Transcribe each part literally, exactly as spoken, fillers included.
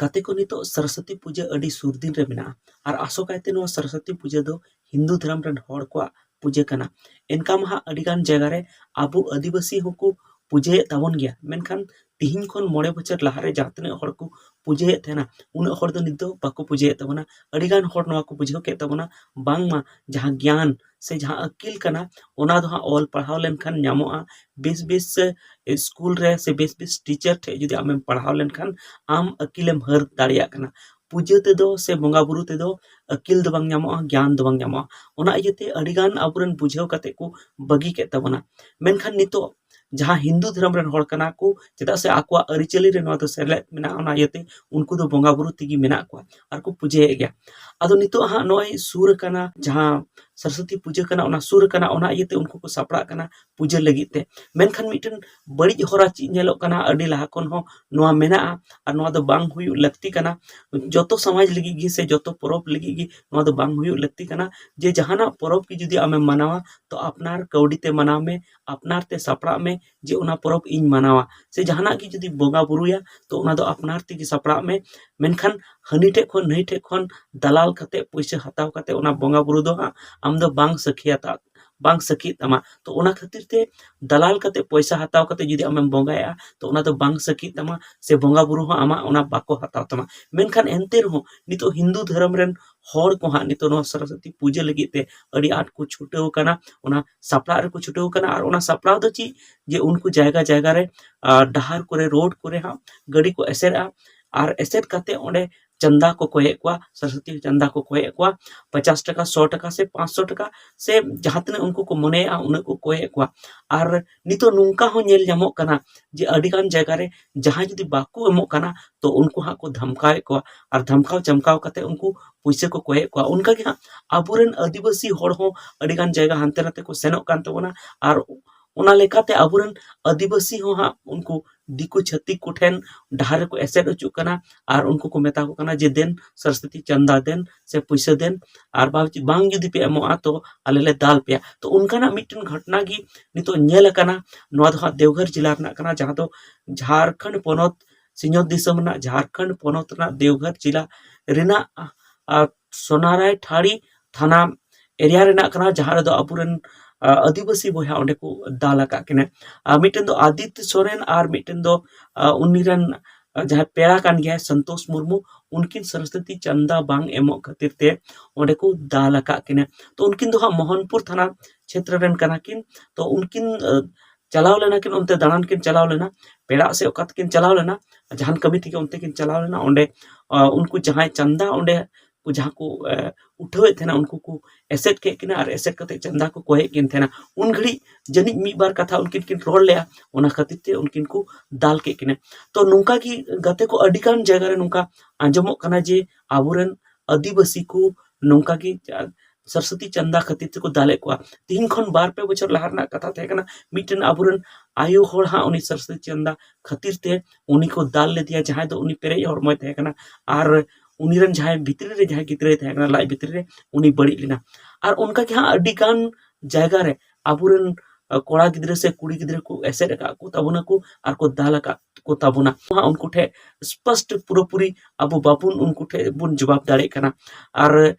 ᱜᱟᱛᱮ ᱠᱚ, ᱱᱤᱛᱚᱜ ᱥᱚᱨᱚᱥᱚᱛᱤ ᱯᱩᱡᱟᱹ ᱟᱹᱰᱤ ᱥᱩᱨ ᱫᱤᱱ ᱨᱮ ᱢᱮᱱᱟᱜᱼᱟ, ᱟᱨ ᱟᱥᱚᱠᱟᱭᱛᱮ ᱱᱚᱣᱟ ᱥᱚᱨᱚᱥᱚᱛᱤ ᱯᱩᱡᱟᱹ ᱫᱚ ᱦᱤᱱᱫᱩ ᱫᱷᱚᱨᱚᱢ ᱨᱮᱱ ᱦᱚᱲ ᱠᱚᱣᱟᱜ ᱯᱩᱡᱟᱹ ᱠᱟᱱᱟ᱾ ᱮᱱᱠᱷᱟᱱ ᱢᱟ ᱦᱟᱸᱜ ᱟᱹᱰᱤᱜᱟᱱ ᱡᱟᱭᱜᱟ ᱨᱮ ᱟᱵᱚ ᱟᱹᱫᱤᱵᱟᱹᱥᱤ ᱦᱚᱸᱠᱚ ᱯᱩᱡᱟᱹᱭᱮᱫ ᱛᱟᱵᱚᱱ ᱜᱮᱭᱟ, ᱢᱮᱱᱠᱷᱟᱱ ᱛᱤᱦᱤᱧ ᱠᱷᱚᱱ ᱢᱚᱬᱮ ᱵᱚᱪᱷᱚᱨ ᱞᱟᱦᱟᱨᱮ ᱡᱟᱦᱟᱸ ᱛᱤᱱᱟᱹᱜ ᱦᱚᱲ ᱠᱚ ᱯᱩᱡᱟᱹᱭᱮᱫ ᱛᱟᱦᱮᱱᱟ, ᱩᱱᱟᱹᱜ ᱦᱚᱲ ᱫᱚ ᱱᱤᱛ ᱫᱚ ᱵᱟᱠᱚ ᱯᱩᱡᱟᱹᱭᱮᱫ ᱛᱟᱵᱚᱱᱟ᱾ ᱟᱹᱰᱤᱜᱟᱱ ᱦᱚᱲ ᱱᱚᱣᱟ ᱠᱚ ᱵᱩᱡᱷᱟᱹᱣ ᱠᱮᱫ ᱛᱟᱵᱚᱱᱟ, ᱵᱟᱝᱢᱟ ᱡᱟᱦᱟᱸ ᱜᱮᱭᱟᱱ ᱥᱮ ᱡᱟᱦᱟᱸ ᱟᱹᱠᱤᱞ ᱠᱟᱱᱟ, ᱚᱱᱟ ᱫᱚ ᱦᱟᱸᱜ ᱚᱞ ᱯᱟᱲᱦᱟᱣ ᱞᱮᱱᱠᱷᱟᱱ ᱧᱟᱢᱚᱜᱼᱟ᱾ ᱵᱮᱥ ᱵᱮᱥ ᱥᱮ ᱥᱠᱩᱞ ᱨᱮ ᱥᱮ ᱵᱮᱥ ᱵᱮᱥ ᱴᱤᱪᱟᱨ ᱴᱷᱮᱱ ᱡᱩᱫᱤ ᱟᱢᱮᱢ ᱯᱟᱲᱦᱟᱣ ᱞᱮᱱᱠᱷᱟᱱ, ᱟᱢ ᱟᱹᱠᱤᱞᱮᱢ ᱦᱟᱹᱨ ᱫᱟᱲᱮᱭᱟᱜ ᱠᱟᱱᱟ᱾ ᱯᱩᱡᱟᱹ ᱛᱮᱫᱚ ᱥᱮ ᱵᱚᱸᱜᱟ ᱵᱩᱨᱩ ᱛᱮᱫᱚ ᱟᱹᱠᱤᱞ ᱫᱚ ᱵᱟᱝ ᱧᱟᱢᱚᱜᱼᱟ, ᱜᱮᱭᱟᱱ ᱫᱚ ᱵᱟᱝ ᱧᱟᱢᱚᱜᱼᱟ᱾ ᱚᱱᱟ ᱤᱭᱟᱹᱛᱮ ᱟᱹᱰᱤᱜᱟᱱ ᱟᱵᱚᱨᱮᱱ ᱵᱩᱡᱷᱟᱹᱣ ᱠᱟᱛᱮ ᱠᱚ ᱵᱟᱹᱜᱤ ᱠᱮᱫ ᱛᱟᱵᱚᱱᱟ᱾ ᱢᱮᱱᱠᱷᱟᱱ ᱱᱤᱛᱚᱜ ᱡᱟᱦᱟᱸ ᱦᱤᱱᱫᱩ ᱫᱷᱚᱨᱚᱢ ᱨᱮᱱ ᱦᱚᱲ ᱠᱟᱱᱟ ᱠᱚ, ᱪᱮᱫᱟᱜ ᱥᱮ ᱟᱠᱚᱣᱟᱜ ᱟᱹᱨᱤᱪᱟᱹᱞᱤ ᱨᱮ ᱱᱚᱣᱟ ᱫᱚ ᱥᱮᱞᱮᱫ ᱢᱮᱱᱟᱜᱼᱟ, ᱚᱱᱟ ᱤᱭᱟᱹᱛᱮ ᱩᱱᱠᱩ ᱫᱚ ᱵᱚᱸᱜᱟ ᱵᱩᱨᱩ ᱛᱮᱜᱮ ᱢᱮᱱᱟᱜ ᱠᱚᱣᱟ ᱟᱨ ᱠᱚ ᱯᱩᱡᱟᱹᱭᱮᱫ ᱜᱮᱭᱟ᱾ ᱟᱫᱚ ᱱᱤᱛᱚᱜ ᱦᱟᱸᱜ ᱱᱚᱜᱼᱚᱭ ᱥᱩᱨ ᱟᱠᱟᱱᱟ ᱡᱟᱦᱟᱸ ᱥᱚᱨᱚᱥᱚᱛᱤ ᱯᱩᱡᱟᱹ ᱠᱟᱱᱟ, ᱚᱱᱟ ᱥᱩᱨ ᱟᱠᱟᱱᱟ, ᱚᱱᱟ ᱤᱭᱟᱹᱛᱮ ᱩᱱᱠᱩ ᱠᱚ ᱥᱟᱯᱲᱟᱜ ᱠᱟᱱᱟ ᱯᱩᱡᱟᱹ ᱞᱟᱹᱜᱤᱫ ᱛᱮ᱾ ᱢᱮᱱᱠᱷᱟᱱ ᱢᱤᱫᱴᱮᱱ ᱵᱟᱹᱲᱤᱡ ᱦᱚᱨᱟ ᱪᱮᱫ ᱧᱮᱞᱚᱜ ᱠᱟᱱᱟ, ᱟᱹᱰᱤ ᱞᱟᱦᱟ ᱠᱷᱚᱱ ᱦᱚᱸ ᱱᱚᱣᱟ ᱢᱮᱱᱟᱜᱼᱟ, ᱟᱨ ᱱᱚᱣᱟ ᱫᱚ ᱵᱟᱝ ᱦᱩᱭᱩᱜ ᱞᱟᱹᱠᱛᱤ ᱠᱟᱱᱟ᱾ ᱡᱚᱛᱚ ᱥᱚᱢᱟᱡᱽ ᱞᱟᱹᱜᱤᱫ ᱜᱮ ᱥᱮ ᱡᱚᱛᱚ ᱯᱚᱨᱚᱵᱽ ᱞᱟᱹᱜᱤᱫ ᱜᱮ ᱱᱚᱣᱟ ᱫᱚ ᱵᱟᱝ ᱦᱩᱭᱩᱜ ᱞᱟᱹᱠᱛᱤ ᱠᱟᱱᱟ, ᱡᱮ ᱡᱟᱦᱟᱱᱟᱜ ᱯᱚᱨᱚᱵᱽ ᱜᱮ ᱡᱩᱫᱤ ᱟᱢᱮᱢ ᱢᱟᱱᱟᱣᱟ, ᱛᱚ ᱟᱯᱱᱟᱨ ᱠᱟᱹᱣᱰᱤ ᱛᱮ ᱢᱟᱱᱟᱣ ᱢᱮ, ᱟᱯᱱᱟᱨ ᱛᱮ ᱥᱟᱯᱲᱟᱜ ᱢᱮ, ᱡᱮ ᱚᱱᱟ ᱯᱚᱨᱚᱵᱽ ᱤᱧ ᱢᱟᱱᱟᱣᱟ᱾ ᱥᱮ ᱡᱟᱦᱟᱱᱟᱜ ᱜᱮ ᱡᱩᱫᱤ ᱵᱚᱸᱜᱟ ᱵᱩᱨᱩᱭᱟ, ᱛᱚ ᱚᱱᱟ ᱫᱚ ᱟᱯᱱᱟᱨ ᱛᱮᱜᱮ ᱥᱟᱯᱲᱟᱜ ᱢᱮ᱾ ᱢᱮᱱᱠᱷᱟᱱ ᱦᱟᱹᱱᱤ ᱴᱷᱮᱡ ᱠᱷᱚᱱ ᱱᱟᱹᱭ ᱴᱷᱮᱡ ᱠᱷᱚᱱ ᱫᱟᱞᱟᱞ ᱠᱟᱛᱮ, ᱯᱩᱭᱥᱟᱹ ᱦᱟᱛᱟᱣ ᱠᱟᱛᱮ ᱚᱱᱟ ᱵᱚᱸᱜᱟ ᱵᱩᱨᱩ ᱫᱚ ᱦᱟᱸᱜ ᱟᱢ ᱫᱚ ᱵᱟᱝ ᱥᱟᱹᱠᱷᱤᱭᱟᱛᱟ, ᱵᱟᱝ ᱥᱟᱹᱠᱷᱤᱜ ᱛᱟᱢᱟ᱾ ᱛᱚ ᱚᱱᱟ ᱠᱷᱟᱹᱛᱤᱨ ᱛᱮ ᱫᱟᱞᱟᱞ ᱠᱟᱛᱮ ᱯᱚᱭᱥᱟ ᱦᱟᱛᱟᱣ ᱠᱟᱛᱮ ᱡᱩᱫᱤ ᱟᱢᱮᱢ ᱵᱚᱸᱜᱟᱭᱟ, ᱛᱚ ᱚᱱᱟ ᱫᱚ ᱵᱟᱝ ᱥᱟᱹᱠᱷᱤᱜ ᱛᱟᱢᱟ, ᱥᱮ ᱵᱚᱸᱜᱟ ᱵᱩᱨᱩ ᱦᱚᱸ ᱟᱢᱟᱜ ᱚᱱᱟ ᱵᱟᱠᱚ ᱦᱟᱛᱟᱣ ᱛᱟᱢᱟ᱾ ᱢᱮᱱᱠᱷᱟᱱ ᱮᱱᱛᱮ ᱨᱮᱦᱚᱸ ᱱᱤᱛᱚᱜ ᱦᱤᱱᱫᱩ ᱫᱷᱚᱨᱚᱢ ᱨᱮᱱ ᱦᱚᱲ ᱠᱚ ᱦᱟᱸᱜ ᱱᱤᱛᱚᱜ ᱱᱚᱣᱟ ᱥᱚᱨᱚᱥᱚᱛᱤ ᱯᱩᱡᱟᱹ ᱞᱟᱹᱜᱤᱫ ᱛᱮ ᱟᱹᱰᱤ ᱟᱸᱴ ᱠᱚ ᱪᱷᱩᱴᱟᱹᱣ ᱠᱟᱱᱟ, ᱚᱱᱟ ᱥᱟᱯᱲᱟᱜ ᱨᱮᱠᱚ ᱪᱷᱩᱴᱟᱹᱣ ᱠᱟᱱᱟ᱾ ᱟᱨ ᱚᱱᱟ ᱥᱟᱯᱲᱟᱣ ᱫᱚ ᱪᱮᱫ, ᱡᱮ ᱩᱱᱠᱩ ᱡᱟᱭᱜᱟ ᱡᱟᱭᱜᱟ ᱨᱮ, ᱟᱨ ᱰᱟᱦᱟᱨ ᱠᱚᱨᱮ, ᱨᱳᱰ ᱠᱚᱨᱮ ᱦᱟᱸᱜ ᱜᱟᱹᱰᱤ ᱠᱚ ᱮᱥᱮᱫᱼᱟ, ᱟᱨ ᱮᱥᱮᱫ ᱠᱟᱛᱮ ᱚᱸᱰᱮ ᱪᱟᱸᱫᱟ ᱠᱚ ᱠᱚᱭᱮᱫ ᱠᱚᱣᱟ, ᱥᱚᱨᱚᱥᱚᱛᱤ ᱪᱟᱸᱫᱟ ᱠᱚ ᱠᱚᱭᱮᱫ ᱠᱚᱣᱟ, ᱯᱚᱪᱟᱥ ᱴᱟᱠᱟ, ᱥᱚ ᱴᱟᱠᱟ ᱥᱮ ᱯᱟᱸᱪᱥᱚ ᱴᱟᱠᱟ, ᱥᱮ ᱡᱟᱦᱟᱸ ᱛᱤᱱᱟᱹᱜ ᱩᱱᱠᱩ ᱠᱚ ᱢᱚᱱᱮᱭᱮᱜᱼᱟ, ᱩᱱᱟᱹᱜ ᱠᱚ ᱠᱚᱭᱮᱫ ᱠᱚᱣᱟ᱾ ᱟᱨ ᱱᱤᱛᱚᱜ ᱱᱚᱝᱠᱟ ᱦᱚᱸ ᱧᱮᱞ ᱧᱟᱢᱚᱜ ᱠᱟᱱᱟ ᱡᱮ ᱟᱹᱰᱤᱜᱟᱱ ᱡᱟᱭᱜᱟ ᱨᱮ ᱡᱟᱦᱟᱸᱭ ᱡᱩᱫᱤ ᱵᱟᱠᱚ ᱮᱢᱚᱜ ᱠᱟᱱᱟ, ᱛᱚ ᱩᱱᱠᱩ ᱦᱟᱸᱜ ᱠᱚ ᱫᱷᱟᱢᱠᱟᱣᱮᱫ ᱠᱚᱣᱟ, ᱟᱨ ᱫᱷᱟᱢᱠᱟᱣ ᱪᱟᱢᱠᱟᱣ ᱠᱟᱛᱮ ᱩᱱᱠᱩ ᱯᱩᱭᱥᱟᱹ ᱠᱚ ᱠᱚᱭᱮᱫ ᱠᱚᱣᱟ᱾ ᱚᱱᱠᱟ ᱜᱮ ᱦᱟᱸᱜ ᱟᱵᱚᱨᱮᱱ ᱟᱹᱫᱤᱵᱟᱹᱥᱤ ᱦᱚᱲ ᱦᱚᱸ ᱟᱹᱰᱤᱜᱟᱱ ᱡᱟᱭᱜᱟ ᱦᱟᱱᱛᱮ ᱱᱟᱛᱮ ᱠᱚ ᱥᱮᱱᱚᱜ ᱠᱟᱱ ᱛᱟᱵᱚᱱᱟ, ᱟᱨ ᱚᱱᱟ ᱞᱮᱠᱟᱛᱮ ᱟᱵᱚᱨᱮᱱ ᱟᱹᱫᱤᱵᱟᱹᱥᱤ ᱦᱚᱸ ᱦᱟᱸᱜ ᱩᱱᱠᱩ ᱫᱤᱠᱩ ᱪᱷᱟᱹᱛᱤᱠ ᱠᱚᱴᱷᱮᱱ ᱰᱟᱦᱟᱨ ᱨᱮᱠᱚ ᱮᱥᱮᱫ ᱦᱚᱪᱚᱜ ᱠᱟᱱᱟ, ᱟᱨ ᱩᱱᱠᱩ ᱠᱚ ᱢᱮᱛᱟ ᱠᱚ ᱠᱟᱱᱟ ᱡᱮ, "ᱫᱮᱱ ᱥᱚᱨᱚᱥᱚᱛᱤ ᱪᱟᱸᱫᱟ ᱫᱮᱱ ᱥᱮ ᱯᱩᱭᱥᱟᱹ ᱫᱮᱱ, ᱟᱨ ᱵᱟ-, ᱵᱟᱝ ᱡᱩᱫᱤ ᱯᱮ ᱮᱢᱚᱜᱼᱟ, ᱛᱚ ᱟᱞᱮ ᱞᱮ ᱫᱟᱞ ᱯᱮᱭᱟ᱾" ᱛᱚ ᱚᱱᱠᱟᱱᱟᱜ ᱢᱤᱫᱴᱮᱱ ᱜᱷᱚᱴᱚᱱᱟ ᱜᱮ ᱱᱤᱛᱚᱜ ᱧᱮᱞ ᱟᱠᱟᱱᱟ᱾ ᱱᱚᱣᱟ ᱫᱚ ᱦᱟᱸᱜ ᱫᱮᱣᱜᱷᱚᱨ ᱡᱮᱞᱟ ᱨᱮᱱᱟᱜ ᱠᱟᱱᱟ, ᱡᱟᱦᱟᱸ ᱫᱚ ᱡᱷᱟᱲᱠᱷᱚᱸᱰ ᱯᱚᱱᱚᱛ ᱥᱤᱧᱚᱛ ᱫᱤᱥᱚᱢ ᱨᱮᱱᱟᱜ ᱡᱷᱟᱲᱠᱷᱚᱸᱰ ᱯᱚᱱᱚᱛ ᱨᱮᱱᱟᱜ ᱫᱮᱣᱜᱷᱚᱨ ᱡᱮᱞᱟ ᱨᱮᱱᱟᱜ, ᱟ, ᱥᱚᱱᱟᱨᱟᱭ ᱴᱷᱟᱲᱤ ᱛᱷᱟᱱᱟ ᱮᱨᱤᱭᱟ ᱨᱮᱱᱟᱜ ᱠᱟᱱᱟ, ᱡᱟᱦᱟᱸ ᱨᱮᱫᱚ ᱟᱵᱚᱨᱮᱱ, ᱟ, ᱟᱹᱫᱤᱵᱟᱹᱥᱤ ᱵᱚᱭᱦᱟ ᱚᱸᱰᱮ ᱠᱚ ᱫᱟᱞ ᱟᱠᱟᱫ ᱠᱤᱱᱟ᱾ ᱟ, ᱢᱤᱫᱴᱮᱱ ᱫᱚ ᱟᱫᱤᱛ ᱥᱚᱨᱮᱱ ᱟᱨ ᱢᱤᱫᱴᱮᱱ ᱫᱚ, ᱟ, ᱩᱱᱤ ᱨᱮᱱ, ᱟ, ᱡᱟᱦᱟᱸᱭ ᱯᱮᱲᱟ ᱠᱟᱱ ᱜᱮᱭᱟᱭ ᱥᱚᱱᱛᱳᱥ ᱢᱩᱨᱢᱩ, ᱩᱱᱠᱤᱱ ᱥᱚᱨᱚᱥᱚᱛᱤ ᱪᱟᱱᱫᱟ ᱵᱟᱝ ᱮᱢᱚᱜ ᱠᱷᱟᱹᱛᱤᱨ ᱛᱮ ᱚᱸᱰᱮ ᱠᱚ ᱫᱟᱞ ᱟᱠᱟᱫ ᱠᱤᱱᱟ᱾ ᱛᱚ ᱩᱱᱠᱤᱱ ᱫᱚ ᱦᱟᱸᱜ ᱢᱳᱦᱚᱱᱯᱩᱨ ᱛᱷᱟᱱᱟ ᱪᱷᱮᱛᱨᱚ ᱨᱮᱱ ᱠᱟᱱᱟ ᱠᱤᱱ᱾ ᱛᱚ ᱩᱱᱠᱤᱱ, ᱟ, ᱪᱟᱞᱟᱣ ᱞᱮᱱᱟ ᱠᱤᱱ, ᱚᱱᱛᱮ ᱫᱟᱬᱟᱱ ᱠᱤᱱ ᱪᱟᱞᱟᱣ ᱞᱮᱱᱟ, ᱯᱮᱲᱟᱜ ᱥᱮ ᱚᱠᱟ ᱛᱮᱠᱤᱱ ᱪᱟᱞᱟᱣ ᱞᱮᱱᱟ, ᱡᱟᱦᱟᱱ ᱠᱟᱹᱢᱤ ᱛᱮᱜᱮ ᱚᱱᱛᱮ ᱠᱤᱱ ᱪᱟᱞᱟᱣ ᱞᱮᱱᱟ᱾ ᱚᱸᱰᱮ, ᱟ, ᱩᱱᱠᱩ ᱡᱟᱦᱟᱸᱭ ᱪᱟᱱᱫᱟ ᱚᱸᱰᱮ ᱠᱚ ᱡᱟᱦᱟᱸ ᱠᱚ, ᱮ, ᱩᱴᱷᱟᱹᱣᱮᱫ ᱛᱟᱦᱮᱱᱟ, ᱩᱱᱠᱩ ᱠᱚ ᱮᱥᱮᱫ ᱠᱮᱫ ᱠᱤᱱᱟ ᱟᱨ ᱮᱥᱮᱫ ᱠᱟᱛᱮ ᱪᱟᱸᱫᱟ ᱠᱚ ᱠᱚᱭᱮᱫ ᱠᱤᱱ ᱛᱟᱦᱮᱱᱟ᱾ ᱩᱱ ᱜᱷᱟᱹᱲᱤᱡ ᱡᱟᱹᱱᱤᱡ ᱢᱤᱫ ᱵᱟᱨ ᱠᱟᱛᱷᱟ ᱩᱱᱠᱤᱱ ᱠᱤᱱ ᱨᱚᱲ ᱞᱮᱜᱼᱟ, ᱚᱱᱟ ᱠᱷᱟᱹᱛᱤᱨ ᱛᱮ ᱩᱱᱠᱤᱱ ᱠᱚ ᱫᱟᱞ ᱠᱮᱫ ᱠᱤᱱᱟ᱾ ᱛᱚ ᱱᱚᱝᱠᱟ ᱜᱮ ᱜᱟᱛᱮ ᱠᱚ ᱟᱹᱰᱤ ᱜᱟᱱ ᱡᱟᱭᱜᱟ ᱨᱮ ᱱᱚᱝᱠᱟ ᱟᱸᱡᱚᱢᱚᱜ ᱠᱟᱱᱟ ᱡᱮ ᱟᱵᱚᱨᱮᱱ ᱟᱹᱫᱤᱵᱟᱹᱥᱤ ᱠᱚ ᱱᱚᱝᱠᱟ ᱜᱮ ᱪᱟ-, ᱥᱚᱨᱚᱥᱚᱛᱤ ᱪᱟᱸᱫᱟ ᱠᱷᱟᱹᱛᱤᱨ ᱛᱮᱠᱚ ᱫᱟᱞᱮᱫ ᱠᱚᱣᱟ᱾ ᱛᱤᱦᱤᱧ ᱠᱷᱚᱱ ᱵᱟᱨ ᱯᱮ ᱵᱚᱪᱷᱚᱨ ᱞᱟᱦᱟ ᱨᱮᱱᱟᱜ ᱠᱟᱛᱷᱟ ᱛᱟᱦᱮᱸ ᱠᱟᱱᱟ, ᱢᱤᱫᱴᱮᱱ ᱟᱵᱚᱨᱮᱱ ᱟᱭᱳ ᱦᱚᱲ ᱦᱟᱸᱜ ᱩᱱᱤ ᱥᱚᱨᱚᱥᱚᱛᱤ ᱪᱟᱸᱫᱟ ᱠᱷᱟᱹᱛᱤᱨ ᱛᱮ ᱩᱱᱤ ᱠᱚ ᱫᱟᱞ ᱞᱮᱫᱮᱭᱟ, ᱡᱟᱦᱟᱸᱭ ᱫᱚ ᱩᱱᱤ ᱯᱮᱨᱮᱡ ᱦᱚᱲᱢᱚᱭ ᱛᱟᱦᱮᱸ ᱠᱟᱱᱟ ᱟᱨ ᱩᱱᱤ ᱨᱮᱱ ᱡᱟᱦᱟᱸᱭ ᱵᱷᱤᱛᱨᱤ ᱨᱮ ᱡᱟᱦᱟᱸᱭ ᱜᱤᱫᱽᱨᱟᱹᱭ ᱛᱟᱦᱮᱸ ᱠᱟᱱᱟ ᱞᱟᱡ ᱵᱷᱤᱛᱨᱤ ᱨᱮ, ᱩᱱᱤ ᱵᱟᱹᱲᱤᱡ ᱞᱮᱱᱟ᱾ ᱟᱨ ᱚᱱᱠᱟ ᱜᱮ ᱦᱟᱸᱜ ᱟᱹᱰᱤ ᱜᱟᱱ ᱡᱟᱭᱜᱟ ᱨᱮ ᱟᱵᱚᱨᱮᱱ, ᱟ, ᱠᱚᱲᱟ ᱜᱤᱫᱽᱨᱟᱹ ᱥᱮ ᱠᱩᱲᱤ ᱜᱤᱫᱽᱨᱟᱹ ᱠᱚ ᱮᱥᱮᱫ ᱟᱠᱟᱫ ᱠᱚ ᱛᱟᱵᱚᱱᱟ ᱠᱚ ᱟᱨ ᱠᱚ ᱫᱟᱞ ᱟᱠᱟᱫ ᱠᱚ ᱛᱟᱵᱚᱱᱟ᱾ ᱦᱟᱸᱜ ᱩᱱᱠᱩ ᱴᱷᱮᱱ ᱥᱯᱚᱥᱴ ᱯᱩᱨᱟᱹᱯᱩᱨᱤ ᱟᱵᱚ ᱵᱟᱵᱚᱱ, ᱩᱱᱠᱩ ᱴᱷᱮᱱ ᱵᱚᱱ ᱡᱚᱵᱟᱵ ᱫᱟᱲᱮᱭᱟᱜ ᱠᱟᱱᱟ᱾ ᱟᱨ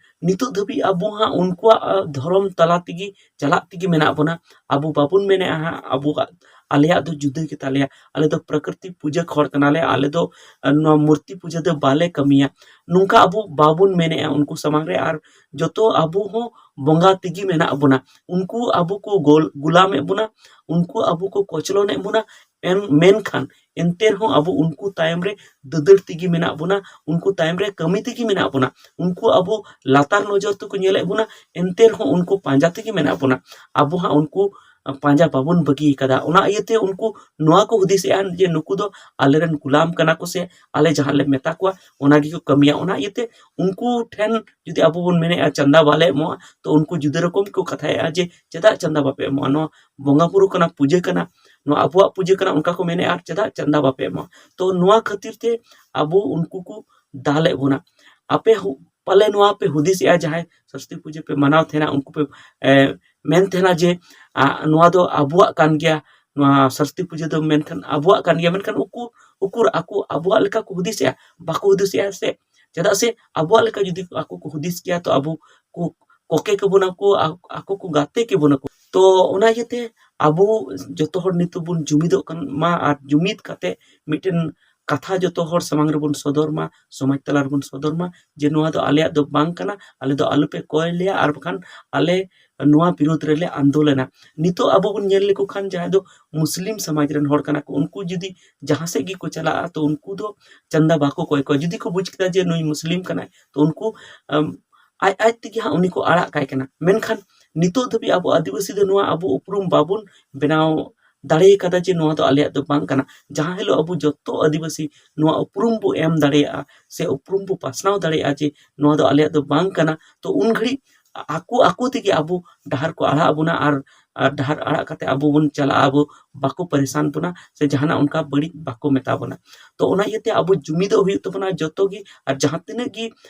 ᱱᱤᱛᱚᱜ ᱫᱷᱟᱹᱵᱤᱡ ᱟᱵᱚ ᱦᱟᱸᱜ ᱩᱱᱠᱩᱣᱟᱜ, ᱟ, ᱫᱷᱚᱨᱚᱢ ᱛᱟᱞᱟ ᱛᱮᱜᱮ ᱪᱟᱞᱟᱜ ᱛᱮᱜᱮ ᱢᱮᱱᱟᱜ ᱵᱚᱱᱟ᱾ ᱟᱵᱚ ᱵᱟᱵᱚᱱ ᱢᱮᱱᱮᱜᱼᱟ ᱦᱟᱸᱜ ᱟᱵᱚᱣᱟᱜ, ᱟᱞᱮᱭᱟᱜ ᱫᱚ ᱡᱩᱫᱟᱹ ᱜᱮᱛᱟᱞᱮᱭᱟ, ᱟᱞᱮ ᱫᱚ ᱯᱨᱚᱠᱨᱤᱛᱤ ᱯᱩᱡᱟᱹ ᱦᱚᱲ ᱠᱟᱱᱟᱞᱮ, ᱟᱞᱮ ᱫᱚ, ᱟ, ᱱᱚᱣᱟ ᱢᱩᱨᱛᱤ ᱯᱩᱡᱟᱹ ᱫᱚ ᱵᱟᱞᱮ ᱠᱟᱹᱢᱤᱭᱟ᱾ ᱱᱚᱝᱠᱟ ᱟᱵᱚ ᱵᱟᱵᱚᱱ ᱢᱮᱱᱮᱜᱼᱟ ᱩᱱᱠᱩ ᱥᱟᱢᱟᱝ ᱨᱮ, ᱟᱨ ᱡᱚᱛᱚ ᱟᱵᱚ ᱦᱚᱸ ᱵᱚᱸᱜᱟ ᱛᱮᱜᱮ ᱢᱮᱱᱟᱜ ᱵᱚᱱᱟ᱾ ᱩᱱᱠᱩ ᱟᱵᱚ ᱠᱚ ᱜᱳᱞ-, ᱜᱩᱞᱟᱢᱮᱫ ᱵᱚᱱᱟ, ᱩᱱᱠᱩ ᱟᱵᱚ ᱠᱚ ᱠᱚᱪᱞᱚᱱᱮᱫ ᱵᱚᱱᱟ, ᱮᱱ-, ᱢᱮᱱᱠᱷᱟᱱ ᱮᱱᱛᱮ ᱨᱮᱦᱚᱸ ᱟᱵᱚ ᱩᱱᱠᱩ ᱛᱟᱭᱚᱢ ᱨᱮ ᱫᱟᱹᱫᱟᱹᱲ ᱛᱮᱜᱮ ᱢᱮᱱᱟᱜ ᱵᱚᱱᱟ, ᱩᱱᱠᱩ ᱛᱟᱭᱚᱢ ᱨᱮ ᱠᱟᱹᱢᱤ ᱛᱮᱜᱮ ᱢᱮᱱᱟᱜ ᱵᱚᱱᱟ᱾ ᱩᱱᱠᱩ ᱟᱵᱚ ᱞᱟᱛᱟᱨ ᱱᱚᱡᱚᱨ ᱛᱮᱠᱚ ᱧᱮᱞᱮᱫ ᱵᱚᱱᱟ, ᱮᱱᱛᱮ ᱨᱮᱦᱚᱸ ᱩᱱᱠᱩ ᱯᱟᱸᱡᱟ ᱛᱮᱜᱮ ᱢᱮᱱᱟᱜ ᱵᱚᱱᱟ᱾ ᱟᱵᱚ ᱦᱟᱸᱜ ᱩᱱᱠᱩ ᱯᱟᱸᱡᱟ ᱵᱟᱵᱚᱱ ᱵᱟᱹᱜᱤ ᱟᱠᱟᱫᱟ᱾ ᱚᱱᱟ ᱤᱭᱟᱹᱛᱮ ᱩᱱᱠᱩ ᱱᱚᱣᱟ ᱠᱚ ᱦᱩᱫᱤᱥᱮᱜᱼᱟ ᱡᱮ ᱱᱩᱠᱩ ᱫᱚ ᱟᱞᱮᱨᱮᱱ ᱜᱩᱞᱟᱢ ᱠᱟᱱᱟ ᱠᱚ ᱥᱮ ᱟᱞᱮ ᱡᱟᱦᱟᱸ ᱞᱮ ᱢᱮᱛᱟ ᱠᱚᱣᱟ ᱚᱱᱟ ᱜᱮᱠᱚ ᱠᱟᱹᱢᱤᱭᱟ᱾ ᱚᱱᱟ ᱤᱭᱟᱹᱛᱮ ᱩᱱᱠᱩ ᱴᱷᱮᱱ ᱡᱩᱫᱤ ᱟᱵᱚ ᱵᱚᱱ ᱢᱮᱱᱮᱫᱼᱟ ᱪᱟᱸᱫᱟ ᱵᱟᱞᱮ ᱮᱢᱚᱜᱼᱟ, ᱛᱚ ᱩᱱᱠᱩ ᱡᱩᱫᱟᱹ ᱨᱚᱠᱚᱢ ᱠᱚ ᱠᱟᱛᱷᱟᱭᱮᱫᱼᱟ ᱡᱮ ᱪᱮᱫᱟᱜ ᱪᱟᱸᱫᱟ ᱵᱟᱯᱮ ᱮᱢᱚᱜᱼᱟ? ᱱᱚᱣᱟ ᱵᱚᱸᱜᱟ ᱵᱩᱨᱩ ᱠᱟᱱᱟ, ᱯᱩᱡᱟᱹ ᱠᱟᱱᱟ, ᱱᱚᱣᱟ ᱟᱵᱚᱣᱟᱜ ᱯᱩᱡᱟᱹ ᱠᱟᱱᱟ, ᱚᱱᱠᱟ ᱠᱚ ᱢᱮᱱᱮᱫᱼᱟ, ᱟᱨ ᱪᱮᱫᱟᱜ ᱪᱟᱸᱫᱟ ᱵᱟᱯᱮ ᱮᱢᱚᱜᱼᱟ? ᱛᱚ ᱱᱚᱣᱟ ᱠᱷᱟᱹᱛᱤᱨ ᱛᱮ ᱟᱵᱚ ᱩᱱᱠᱩ ᱠᱚ ᱫᱟᱞᱮᱫ ᱵᱚᱱᱟ᱾ ᱟᱯᱮ ᱦᱚ-, ᱯᱟᱞᱮ ᱱᱚᱣᱟ ᱯᱮ ᱦᱩᱫᱤᱥᱮᱜᱼᱟ, ᱡᱟᱦᱟᱸᱭ ᱥᱚᱨᱚᱥᱚᱛᱤ ᱯᱩᱡᱟᱹ ᱯᱮ ᱢᱟᱱᱟᱣ ᱛᱟᱦᱮᱱᱟ, ᱩᱱᱠᱩ ᱯᱮ, ᱮ, ᱢᱮᱱ ᱛᱟᱦᱮᱱᱟ ᱡᱮ, ᱟ, ᱱᱚᱣᱟ ᱫᱚ ᱟᱵᱚᱣᱟᱜ ᱠᱟᱱ ᱜᱮᱭᱟ, ᱱᱚᱣᱟ ᱥᱚᱨᱚᱥᱚᱛᱤ ᱯᱩᱡᱟᱹ ᱫᱚ ᱢᱮᱱᱠᱷᱟᱱ ᱟᱵᱚᱣᱟᱜ ᱠᱟᱱ ᱜᱮᱭᱟ, ᱢᱮᱱᱠᱷᱟᱱ ᱩᱱᱠᱩ ᱩᱠᱩᱨ ᱟᱠᱚ ᱟᱵᱚᱣᱟᱜ ᱞᱮᱠᱟ ᱠᱚ ᱦᱩᱫᱤᱥᱮᱜᱼᱟ? ᱵᱟᱠᱚ ᱦᱩᱫᱤᱥᱮᱜᱼᱟ ᱥᱮ᱾ ᱪᱮᱫᱟᱜ ᱥᱮ ᱟᱵᱚᱣᱟᱜ ᱞᱮᱠᱟ ᱡᱩᱫᱤ ᱟᱠᱚ ᱠᱚ ᱦᱩᱫᱤᱥ ᱠᱮᱭᱟ, ᱛᱚ ᱟᱵᱚ ᱠᱚ ᱠᱚᱠᱮ ᱠᱮᱵᱚᱱᱟ ᱠᱚ, ᱟ-, ᱟᱠᱚ ᱠᱚ ᱜᱟᱛᱮ ᱠᱮᱵᱚᱱᱟ ᱠᱚ᱾ ᱛᱚ ᱚᱱᱟ ᱤᱭᱟᱹᱛᱮ ᱟᱵᱚ ᱡᱚᱛᱚ ᱦᱚᱲ ᱱᱤᱛᱚᱜ ᱵᱚᱱ ᱡᱩᱢᱤᱫᱚᱜ ᱠᱟᱱ ᱢᱟ ᱟᱨ ᱡᱩᱢᱤᱫ ᱠᱟᱛᱮ ᱢᱤᱫᱴᱮᱱ ᱠᱟᱛᱷᱟ ᱡᱚᱛᱚ ᱦᱚᱲ ᱥᱟᱢᱟᱝ ᱨᱮᱵᱚᱱ ᱥᱚᱫᱚᱨ ᱢᱟ, ᱥᱚᱢᱟᱡᱽ ᱛᱟᱞᱟ ᱨᱮᱵᱚᱱ ᱥᱚᱫᱚᱨ ᱢᱟ, ᱡᱮ ᱱᱚᱣᱟ ᱫᱚ ᱟᱞᱮᱭᱟᱜ ᱫᱚ ᱵᱟᱝ ᱠᱟᱱᱟ, ᱟᱞᱮ ᱫᱚ ᱟᱞᱚᱯᱮ ᱠᱚᱭ ᱞᱮᱭᱟ, ᱟᱨ ᱵᱟᱠᱷᱟᱱ ᱟᱞᱮ ᱱᱚᱣᱟ ᱵᱤᱨᱩᱫᱽ ᱨᱮᱞᱮ ᱟᱱᱫᱳᱞᱚᱱᱟ᱾ ᱱᱤᱛᱚᱜ ᱟᱵᱚ ᱵᱚᱱ ᱧᱮᱞ ᱞᱮᱠᱚ ᱠᱷᱟᱱ ᱡᱟᱦᱟᱸᱭ ᱫᱚ ᱢᱩᱥᱞᱤᱢ ᱥᱚᱢᱟᱡᱽ ᱨᱮᱱ ᱦᱚᱲ ᱠᱟᱱᱟ ᱠᱚ, ᱩᱱᱠᱩ ᱡᱩᱫᱤ ᱡᱟᱦᱟᱸ ᱥᱮᱫ ᱜᱮᱠᱚ ᱪᱟᱞᱟᱜᱼᱟ, ᱛᱚ ᱩᱱᱠᱩ ᱫᱚ ᱪᱟᱸᱫᱟ ᱵᱟᱠᱚ ᱠᱚᱭ ᱠᱚᱣᱟ᱾ ᱡᱩᱫᱤ ᱠᱚ ᱵᱩᱡᱽ ᱠᱮᱫᱟ ᱡᱮ ᱱᱩᱭ ᱢᱩᱥᱞᱤᱢ ᱠᱟᱱᱟᱭ, ᱛᱚ ᱩᱱᱠᱩ, ᱟᱢ, ᱟᱡ ᱟᱡ ᱛᱮᱜᱮ ᱦᱟᱸᱜ ᱩᱱᱤ ᱠᱚ ᱟᱲᱟᱜ ᱠᱟᱭ ᱠᱟᱱᱟ᱾ ᱢᱮᱱᱠᱷᱟᱱ ᱱᱤᱛᱚᱜ ᱫᱷᱟᱹᱵᱤᱡ ᱟᱵᱚ ᱟᱹᱫᱤᱵᱟᱹᱥᱤ ᱫᱚ ᱱᱚᱣᱟ ᱟᱵᱚ ᱩᱯᱨᱩᱢ ᱵᱟᱵᱚᱱ ᱵᱮᱱᱟᱣ ᱫᱟᱲᱮ ᱠᱟᱫᱟ ᱡᱮ ᱱᱚᱣᱟ ᱫᱚ ᱟᱞᱮᱭᱟᱜ ᱫᱚ ᱵᱟᱝ ᱠᱟᱱᱟ᱾ ᱡᱟᱦᱟᱸ ᱦᱤᱞᱳᱜ ᱟᱵᱚ ᱡᱚᱛᱚ ᱟᱹᱫᱤᱵᱟᱹᱥᱤ ᱱᱚᱣᱟ ᱩᱯᱨᱩᱢ ᱵᱚ ᱮᱢ ᱫᱟᱲᱮᱭᱟᱜᱼᱟ ᱥᱮ ᱩᱯᱨᱩᱢ ᱵᱚ ᱯᱟᱥᱱᱟᱣ ᱫᱟᱲᱮᱭᱟᱜᱼᱟ ᱡᱮ ᱱᱚᱣᱟ ᱫᱚ ᱟᱞᱮᱭᱟᱜ ᱫᱚ ᱵᱟᱝ ᱠᱟᱱᱟ, ᱛᱚ ᱩᱱ ᱜᱷᱟᱹᱲᱤᱡ ᱟᱠᱚ ᱟᱠᱚ ᱛᱮᱜᱮ ᱟᱵᱚ ᱰᱟᱦᱟᱨ ᱠᱚ ᱟᱲᱟᱜ ᱟᱵᱚᱱᱟ ᱟᱨ, ᱟᱨ ᱰᱟᱦᱟᱨ ᱟᱲᱟᱜ ᱠᱟᱛᱮ ᱟᱵᱚ ᱵᱚᱱ ᱪᱟᱞᱟᱜᱼᱟ, ᱟᱵᱚ ᱵᱟᱠᱚ ᱯᱟᱨᱤᱥᱟᱱ ᱵᱚᱱᱟ ᱥᱮ ᱡᱟᱦᱟᱱᱟᱜ ᱚᱱᱠᱟ ᱵᱟᱹᱲᱤᱡ ᱵᱟᱠᱚ ᱢᱮᱛᱟ ᱵᱚᱱᱟ᱾ ᱛᱚ ᱚᱱᱟ ᱤᱭᱟᱹᱛᱮ ᱟᱵᱚ ᱡᱩᱢᱤᱫᱚᱜ ᱦᱩᱭᱩᱜ ᱛᱟᱵᱚᱱᱟ ᱡᱚᱛᱚ ᱜᱮ᱾ ᱟᱨ ᱡᱟᱦᱟᱸ ᱛᱤᱱᱟᱹᱜ ᱜᱮ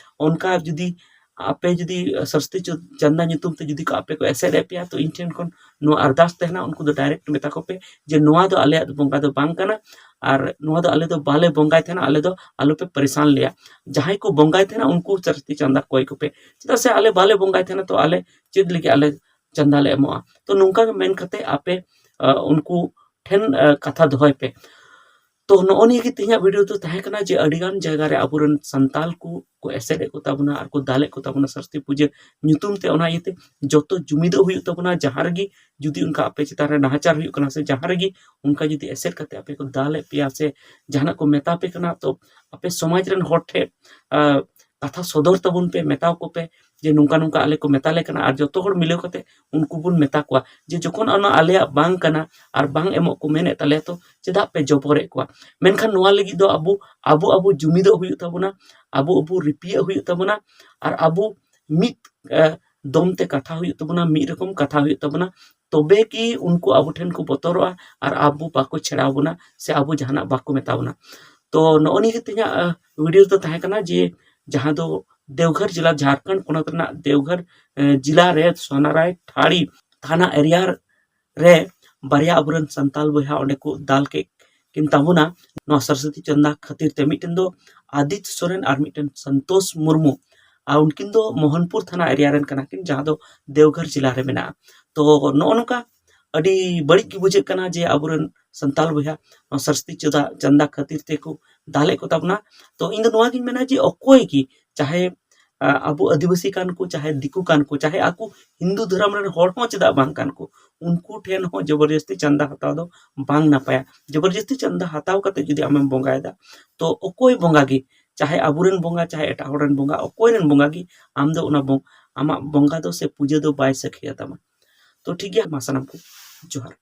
ᱚᱱᱠᱟ ᱡᱩᱫᱤ ᱟᱯᱮ ᱡᱩᱫᱤ ᱥᱟᱹᱥᱛᱤ ᱪᱚ-, ᱪᱟᱸᱫᱟ ᱧᱩᱛᱩᱢ ᱛᱮ ᱡᱩᱫᱤ ᱠᱚ ᱟᱯᱮ ᱠᱚ ᱮᱥᱮᱫ ᱮᱫ ᱯᱮᱭᱟ, ᱛᱚ ᱤᱧ ᱴᱷᱮᱱ ᱠᱷᱚᱱ ᱱᱚᱣᱟ ᱟᱨᱫᱟᱥ ᱛᱟᱦᱮᱱᱟ, ᱩᱱᱠᱩ ᱫᱚ ᱰᱟᱭᱨᱮᱠᱴ ᱢᱮᱛᱟ ᱠᱚᱯᱮ ᱡᱮ ᱱᱚᱣᱟ ᱫᱚ ᱟᱞᱮᱭᱟᱜ ᱵᱚᱸᱜᱟ ᱫᱚ ᱵᱟᱝ ᱠᱟᱱᱟ, ᱟᱨ ᱱᱚᱣᱟ ᱫᱚ ᱟᱞᱮ ᱫᱚ ᱵᱟᱞᱮ ᱵᱚᱸᱜᱟᱭ ᱛᱟᱦᱮᱱᱟ, ᱟᱞᱮ ᱫᱚ ᱟᱞᱚᱯᱮ ᱯᱟᱨᱤᱥᱟᱱ ᱞᱮᱭᱟ᱾ ᱡᱟᱦᱟᱸᱭ ᱠᱚ ᱵᱚᱸᱜᱟᱭ ᱛᱟᱦᱮᱱᱟ ᱩᱱᱠᱩ ᱥᱟᱹᱥᱛᱤ ᱪᱟᱸᱫᱟ ᱠᱚᱭ ᱠᱚᱯᱮ, ᱪᱮᱫᱟᱜ ᱥᱮ ᱟᱞᱮ ᱵᱟᱞᱮ ᱵᱚᱸᱜᱟᱭ ᱛᱟᱦᱮᱱᱟ, ᱛᱚ ᱟᱞᱮ ᱪᱮᱫ ᱞᱟᱹᱜᱤᱫ ᱟᱞᱮ ᱪᱟᱸᱫᱟ ᱞᱮ ᱮᱢᱚᱜᱼᱟ? ᱛᱚ ᱱᱚᱝᱠᱟ ᱜᱮ ᱢᱮᱱ ᱠᱟᱛᱮ ᱟᱯᱮ, ᱟ, ᱩᱱᱠᱩ ᱴᱷᱮᱱ, ᱟ, ᱠᱟᱛᱷᱟ ᱫᱚᱦᱚᱭ ᱯᱮ᱾ ᱛᱚ ᱱᱚᱜᱼᱚ ᱱᱤᱭᱟᱹ ᱜᱮ ᱛᱮᱦᱮᱧᱟᱜ ᱵᱷᱤᱰᱤᱭᱳ ᱫᱚ ᱛᱟᱦᱮᱸ ᱠᱟᱱᱟ ᱡᱮ ᱟᱹᱰᱤᱜᱟᱱ ᱡᱟᱭᱜᱟ ᱨᱮ ᱟᱵᱚᱨᱮᱱ ᱥᱟᱱᱛᱟᱞ ᱠᱚ ᱠᱚ ᱮᱥᱮᱫ ᱮᱫ ᱠᱚ ᱛᱟᱵᱚᱱᱟ ᱟᱨ ᱠᱚ ᱫᱟᱞᱮᱫ ᱠᱚ ᱛᱟᱵᱚᱱᱟ ᱥᱟᱹᱥᱛᱤ ᱯᱩᱡᱟᱹ ᱧᱩᱛᱩᱢ ᱛᱮ᱾ ᱚᱱᱟ ᱤᱭᱟᱹᱛᱮ ᱡᱚᱛᱚ ᱡᱩᱢᱤᱫᱚᱜ ᱦᱩᱭᱩᱜ ᱛᱟᱵᱚᱱᱟ᱾ ᱡᱟᱦᱟᱸ ᱨᱮᱜᱮ ᱡᱩᱫᱤ ᱚᱱᱠᱟ ᱟᱯᱮ ᱪᱮᱛᱟᱱ ᱨᱮ ᱱᱟᱦᱟᱪᱟᱨ ᱦᱩᱭᱩᱜ ᱠᱟᱱᱟ ᱥᱮ ᱡᱟᱦᱟᱸ ᱨᱮᱜᱮ ᱚᱱᱠᱟ ᱡᱩᱫᱤ ᱮᱥᱮᱫ ᱠᱟᱛᱮ ᱟᱯᱮ ᱠᱚ ᱫᱟᱞᱮᱫ ᱯᱮᱭᱟ ᱥᱮ ᱡᱟᱦᱟᱱᱟᱜ ᱠᱚ ᱢᱮᱛᱟ ᱯᱮ ᱠᱟᱱᱟ, ᱛᱚ ᱟᱯᱮ ᱥᱚᱢᱟᱡᱽ ᱨᱮᱱ ᱦᱚᱲ ᱴᱷᱮᱱ, ᱟ, ᱠᱟᱛᱷᱟ ᱥᱚᱫᱚᱨ ᱛᱟᱵᱚᱱ ᱯᱮ, ᱢᱮᱛᱟᱣ ᱠᱚᱯᱮ ᱡᱮ ᱱᱚᱝᱠᱟ ᱱᱚᱝᱠᱟ ᱟᱞᱮ ᱠᱚ ᱢᱮᱛᱟ ᱞᱮ ᱠᱟᱱᱟ, ᱟᱨ ᱡᱚᱛᱚ ᱦᱚᱲ ᱢᱤᱞᱟᱹᱣ ᱠᱟᱛᱮ ᱩᱱᱠᱩ ᱵᱚᱱ ᱢᱮᱛᱟ ᱠᱚᱣᱟ ᱡᱮ ᱡᱚᱠᱷᱚᱱ ᱚᱱᱟ ᱟᱞᱮᱭᱟᱜ ᱵᱟᱝ ᱠᱟᱱᱟ ᱟᱨ ᱵᱟᱝ ᱮᱢᱚᱜ ᱠᱚ ᱢᱮᱱᱮᱫ ᱛᱟᱞᱮᱭᱟ, ᱛᱚ ᱪᱮᱫᱟᱜ ᱯᱮ ᱡᱚᱵᱚᱨᱮᱫ ᱠᱚᱣᱟ? ᱢᱮᱱᱠᱷᱟᱱ ᱱᱚᱣᱟ ᱞᱟᱹᱜᱤᱫ ᱫᱚ ᱟᱵᱚ, ᱟᱵᱚ, ᱟᱵᱚ ᱡᱩᱢᱤᱫᱚᱜ ᱦᱩᱭᱩᱜ ᱛᱟᱵᱚᱱᱟ, ᱟᱵᱚ, ᱟᱵᱚ ᱨᱤᱯᱤᱭᱟᱹᱜ ᱦᱩᱭᱩᱜ ᱛᱟᱵᱚᱱᱟ, ᱟᱨ ᱟᱵᱚ ᱢᱤᱫ, ᱮ, ᱫᱚᱢ ᱛᱮ ᱠᱟᱛᱷᱟ ᱦᱩᱭᱩᱜ ᱛᱟᱵᱚᱱᱟ, ᱢᱤᱫ ᱨᱚᱠᱚᱢ ᱠᱟᱛᱷᱟ ᱦᱩᱭᱩᱜ ᱛᱟᱵᱚᱱᱟ᱾ ᱛᱚᱵᱮ ᱠᱤ ᱩᱱᱠᱩ ᱟᱵᱚ ᱴᱷᱮᱱ ᱠᱚ ᱵᱚᱛᱚᱨᱚᱜᱼᱟ ᱟᱨ ᱟᱵᱚ ᱵᱟᱠᱚ ᱪᱷᱮᱲᱟᱣ ᱵᱚᱱᱟ ᱥᱮ ᱟᱵᱚ ᱡᱟᱦᱟᱱᱟᱜ ᱵᱟᱠᱚ ᱢᱮᱛᱟ ᱵᱚᱱᱟ᱾ ᱛᱚ ᱱᱚᱜᱼᱚ ᱱᱤᱭᱟᱹ ᱜᱮ ᱛᱮᱦᱮᱧᱟᱜ, ᱟ, ᱵᱷᱤᱰᱤᱭᱳ ᱫᱚ ᱛᱟᱦᱮᱸ ᱠᱟᱱᱟ ᱡᱮ ᱡᱟᱦᱟᱸ ᱫᱚ ᱫᱮᱣᱜᱷᱚᱨ ᱡᱮᱞᱟ, ᱡᱷᱟᱲᱠᱷᱚᱸᱰ ᱯᱚᱱᱚᱛ ᱨᱮᱱᱟᱜ ᱫᱮᱣᱜᱷᱚᱨ, ᱮ, ᱡᱮᱞᱟ ᱨᱮ ᱥᱚᱱᱟᱨᱟᱭ ᱴᱷᱟᱲᱤ ᱛᱷᱟᱱᱟ ᱮᱨᱤᱭᱟ ᱨᱮ ᱵᱟᱨᱭᱟ ᱟᱵᱚᱨᱮᱱ ᱥᱟᱱᱛᱟᱞ ᱵᱚᱭᱦᱟ ᱚᱸᱰᱮ ᱠᱚ ᱫᱟᱞ ᱠᱮᱫ ᱠᱤᱱ ᱛᱟᱵᱚᱱᱟ ᱱᱚᱣᱟ ᱥᱚᱨᱚᱥᱚᱛᱤ ᱪᱟᱸᱫᱟ ᱠᱷᱟᱹᱛᱤᱨ ᱛᱮ᱾ ᱢᱤᱫᱴᱮᱱ ᱫᱚ ᱟᱫᱤᱛ ᱥᱚᱨᱮᱱ ᱟᱨ ᱢᱤᱫᱴᱮᱱ ᱥᱚᱱᱛᱳᱥ ᱢᱩᱨᱢᱩ, ᱟᱨ ᱩᱱᱠᱤᱱ ᱫᱚ ᱢᱳᱦᱚᱱᱯᱩᱨ ᱛᱷᱟᱱᱟ ᱮᱨᱤᱭᱟ ᱨᱮᱱ ᱠᱟᱱᱟ ᱠᱤᱱ, ᱡᱟᱦᱟᱸ ᱫᱚ ᱫᱮᱣᱜᱷᱚᱨ ᱡᱮᱞᱟ ᱨᱮ ᱢᱮᱱᱟᱜᱼᱟ᱾ ᱛᱚ ᱱᱚᱜᱼᱚ ᱱᱚᱝᱠᱟ ᱟᱹᱰᱤ ᱵᱟᱹᱲᱤᱡ ᱜᱮ ᱵᱩᱡᱷᱟᱹᱜ ᱠᱟᱱᱟ ᱡᱮ ᱟᱵᱚᱨᱮᱱ ᱥᱟᱱᱛᱟᱲ ᱵᱚᱭᱦᱟ ᱱᱚᱣᱟ ᱥᱚᱨᱚᱥᱚᱛᱤ ᱪᱟᱸᱫᱟ, ᱪᱟᱸᱫᱟ ᱠᱷᱟᱹᱛᱤᱨ ᱛᱮᱠᱚ ᱫᱟᱞᱮᱫ ᱠᱚ ᱛᱟᱵᱚᱱᱟ᱾ ᱛᱚ ᱤᱧ ᱫᱚ ᱱᱚᱣᱟ ᱜᱤᱧ ᱢᱮᱱᱟ ᱡᱮ ᱚᱠᱚᱭ ᱜᱮ, ᱪᱟᱦᱮ, ᱟ, ᱟᱵᱚ ᱟᱹᱫᱤᱵᱟᱹᱥᱤ ᱠᱟᱱ ᱠᱚ, ᱪᱟᱦᱮ ᱫᱤᱠᱩ ᱠᱟᱱ ᱠᱚ, ᱪᱟᱦᱮ ᱟᱠᱚ ᱦᱤᱱᱫᱩ ᱫᱷᱚᱨᱚᱢ ᱨᱮᱱ ᱦᱚᱲ ᱦᱚᱸ ᱪᱮᱫᱟᱜ ᱵᱟᱝ ᱠᱟᱱ ᱠᱚ, ᱩᱱᱠᱩ ᱴᱷᱮᱱ ᱦᱚᱸ ᱡᱚᱵᱚᱨᱡᱚᱥᱛᱤ ᱪᱟᱸᱫᱟ ᱦᱟᱛᱟᱣ ᱫᱚ ᱵᱟᱝ ᱱᱟᱯᱟᱭᱟ᱾ ᱡᱚᱵᱚᱨᱡᱚᱥᱛᱤ ᱪᱟᱸᱫᱟ ᱦᱟᱛᱟᱣ ᱠᱟᱛᱮ ᱡᱩᱫᱤ ᱟᱢᱮᱢ ᱵᱚᱸᱜᱟᱭᱮᱫᱟ, ᱛᱚ ᱚᱠᱚᱭ ᱵᱚᱸᱜᱟ ᱜᱮ, ᱪᱟᱦᱮ ᱟᱵᱚᱨᱮᱱ ᱵᱚᱸᱜᱟ, ᱪᱟᱦᱮ ᱮᱴᱟᱜ ᱦᱚᱲ ᱨᱮᱱ ᱵᱚᱸᱜᱟ, ᱚᱠᱚᱭ ᱨᱮᱱ ᱵᱚᱸᱜᱟ ᱜᱮ ᱟᱢ ᱫᱚ ᱚᱱᱟ ᱵᱚᱝ-, ᱟᱢᱟᱜ ᱵᱚᱸᱜᱟ ᱫᱚ ᱥᱮ ᱯᱩᱡᱟᱹ ᱫᱚ ᱵᱟᱭ ᱥᱟᱹᱠᱷᱤᱭᱟ ᱛᱟᱢᱟ᱾ ᱛᱚ ᱴᱷᱤᱠ ᱜᱮᱭᱟ, ᱢᱟ ᱥᱟᱱᱟᱢ ᱠᱚ ᱡᱚᱦᱟᱨ᱾